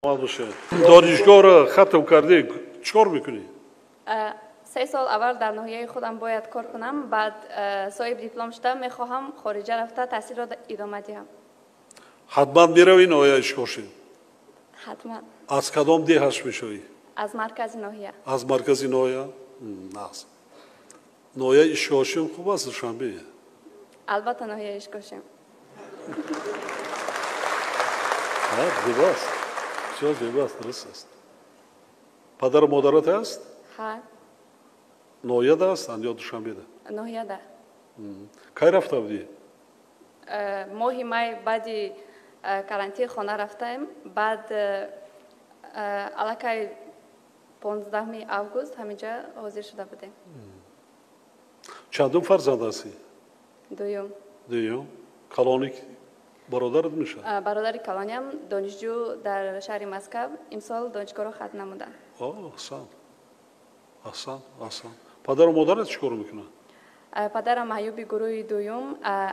Донишгоҳро хатм кардӣ, чӣ кор мекунӣ? 3 сол аввал дар ноҳияи худам бояд кор кунам, баъд соҳиби диплом шуда мехоҳам хориҷа рафта таҳсилро идома диҳам. Ҳатман меравӣ ноҳияи Ишкошим? Ҳатман. Аз кадом деҳаш мешавӣ? Аз маркази ноҳия. Аз маркази ноҳия? Нағз. Ноҳияи Ишкошим хуб аст, Душанбе? Албатта ноҳияи Ишкошим. Зебо аст. Бисёр зебо аст, дуруст аст. Падару модарат ҳаст? Ҳа. Ноҳияда ҳастанд ё Душанбеда? Ноҳияда. Кай рафта будӣ? Моҳи май баъди карантин хона рафтаем, баъд аллакай 15 август ҳаминҷа ҳозир шуда будем. Чандум фарзанд ҳастӣ? Дуюм. Дуюм. Калони бародарат мешавад? Бародари калониам донишҷӯ дар шаҳри Москав, имсол донишгоҳро хатм намуданд. Аҳсан, аҳсан, аҳсан. Падару модарат чӣ кор мекунанд? Падарам маъюби гурӯҳи дуюм,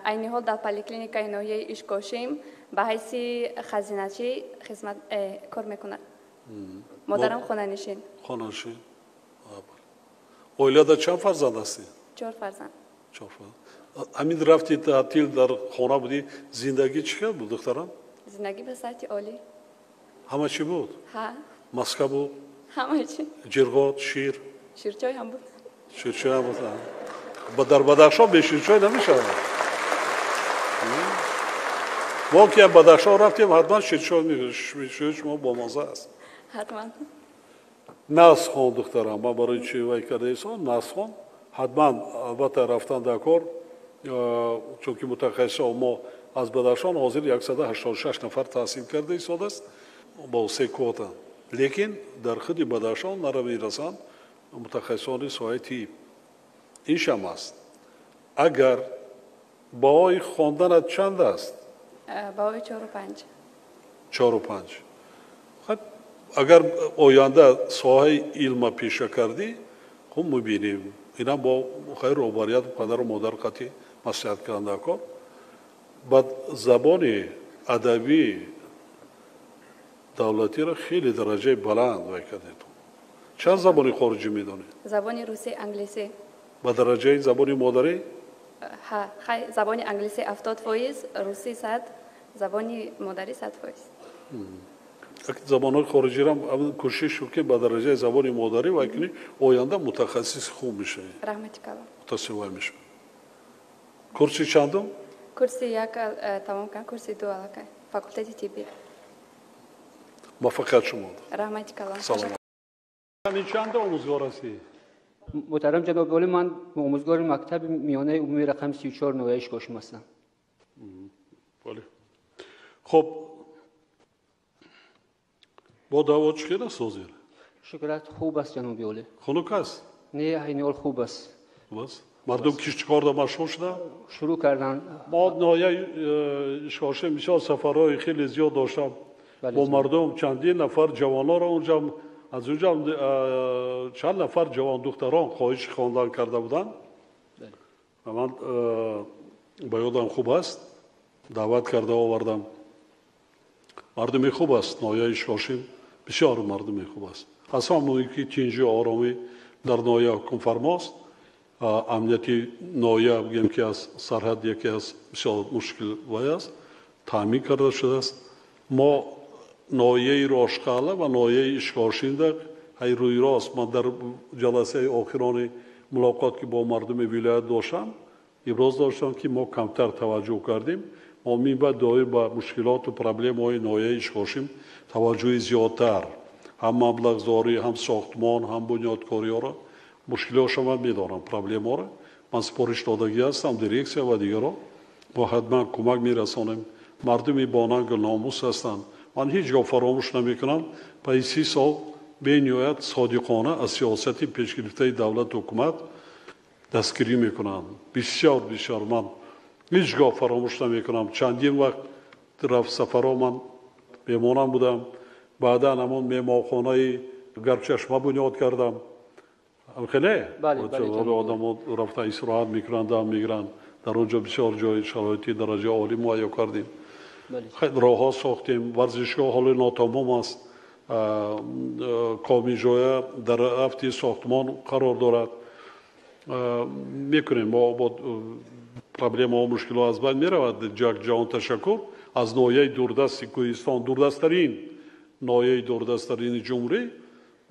айни ҳол дар поликлиникаи ноҳияи Ишкошим ба ҳайси хазиначӣ хизмат кор мекунад. Модарам хонанишин. Хонанишин. Оилада чанд фарзанд ҳастӣ? 4 фарзанд. 4 фарзанд. Ҳамин рафти таътил дар хона будӣ, зиндагӣ чӣ хел буд, духтарам? Зиндагӣ ба сатҳи олӣ. Ҳама чӣ буд? Ҳа. Маска буд? Ҳама чӣ. Ҷирғот, шир? Ширчой ҳам буд. Ширчой ҳам буд. Дар Бадахшон бе ширчой намешавад. Мо ки Бадахшон рафтем, ҳатман ширчой мехӯрем. Ширчои шумо бомазза аст. Ҳатман. Насхон, духтарам, ман барои чӣ вай кардаисон, насхон ҳатман, албатта, рафтан дар кор, чунки мутахассисон мо аз Бадахшон ҳозир 186 нафар таҳсил карда истодааст бо 3 квота. Лекин дар худи Бадахшон нарамерасанд мутахассисони соҳаи тиб. Ин шам аст. Агар баҳои хонданат чанд аст? Баҳои 4,5. 4,5. Хуб, агар оянда соҳаи илма пеша кардӣ, хуб мебинем. Инам бо хайр роҳбарият падару модар қатъи маслиҳат кардан дар кор. Баъд забони адабӣ давлатиро хеле дараҷаи баланд вай кардед. Чанд забони хориҷӣ медонед? Забони русӣ, англисӣ. Ба дараҷаи забони модарӣ? Ҳа, хай, забони англисӣ 70%, русӣ 100, забони модарӣ 100%. Забонҳои хориҷиро кӯшиш шуд ки ба дараҷаи забони модарӣ вай кунӣ, оянда мутахассиси хуб мешавӣ. Раҳмати калон. Мутахассиси вай мешавӣ. Курси чандум? Курси 1 тамом кардам, курси 2 аллакай, факултети тиббӣ. Муваффақият шумо. Раҳмати калон. Салом. Ҳамин чанд омӯзгор ҳастӣ? Муҳтарам ҷаноби олӣ, ман омӯзгори мактаби миёнаи умумии рақами 34 ноҳияи Ишкошим ҳастам. Бале. Хуб, бо даъво чӣ хел аст ҳозир? Шукрат, хуб аст, ҷаноби олӣ. Хунук аст? Не, айни ҳол хуб аст. Хуб аст? Мардум киштикорда машғул шуда? Шурӯъ карданд. Мо ноҳияи Ишкошим бисёр сафарҳои хеле зиёд доштам. Бо мардум чандин нафар ҷавононро унҷа, аз унҷа чанд нафар ҷавондухтарон хоҳиши хондан карда буданд. Ва ман ба ёдам хуб аст, даъват карда овардам. Мардуми хуб аст ноҳияи Ишкошим, бисёр мардуми хуб аст. Аз ҳама муҳим ки тинҷию оромӣ дар ноҳия ҳукмфармост. Амнияти ноҳия бигем ки аз сарҳад яке аз бисёр мушкил вай аст, таъмин карда шудааст. Мо ноҳияи Рошқалъа ва ноҳияи Ишкошимда ҳай рӯи рост ман дар ҷаласаи охирони мулоқот ки бо мардуми вилоят доштам, иброз доштам ки мо камтар таваҷҷӯҳ кардем. Мо минбаъд доир ба мушкилоту проблемаҳои ноҳияи Ишкошим таваҷҷӯҳи зиёдтар, ҳам маблағзорӣ, ҳам сохтмон, ҳам бунёдкориҳоро мушкилиҳошо ман медонам, проблемаҳоро ман супориш додагӣ ҳастам дирексия ва дигарро. Мо ҳатман кӯмак мерасонем. Мардуми бонангу номус ҳастанд. Ман ҳеҷ гоҳ фаромӯш намекунам, пайи 30 сол бениҳоят содиқона аз сиёсати пешгирифтаи давлату ҳукумат дастгирӣ мекунанд. Бисёр бисёр ман ҳеҷ гоҳ фаромӯш намекунам. Чандин вақт рафт сафарҳо ман меҳмонам будам. Баъдан ҳамон меҳмонхонаи Гарчашма бунёд кардам. Хеле? Одамо рафта истироҳат мекунанд, дам мегиранд. Дар он ҷо бисёр ҷои шароити дараҷаи олӣ муҳайё кардем. Роҳҳо сохтем, варзишгоҳ ҳоло нотамом аст. Комижоя дар рафти сохтмон қарор дорад. Мекунем, мо бо проблемаҳо, мушкилҳо аз байн меравад. Як ҷаҳон ташаккур аз ноҳияи дурдасти Кӯҳистон, дурдасттарин ноҳияи, дурдасттарини ҷумҳурӣ,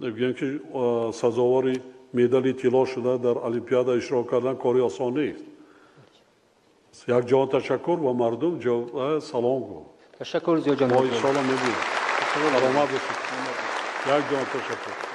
гӯем ки сазовори медали тилло шуда дар олимпиада иштирок кардан кори осон нест. Як ҷаҳон ташаккур ва мардум салом гӯ. Ташаккур зиёд. Мо иншоалло мебинем. Саломат бошед. Як ҷаҳон ташаккур.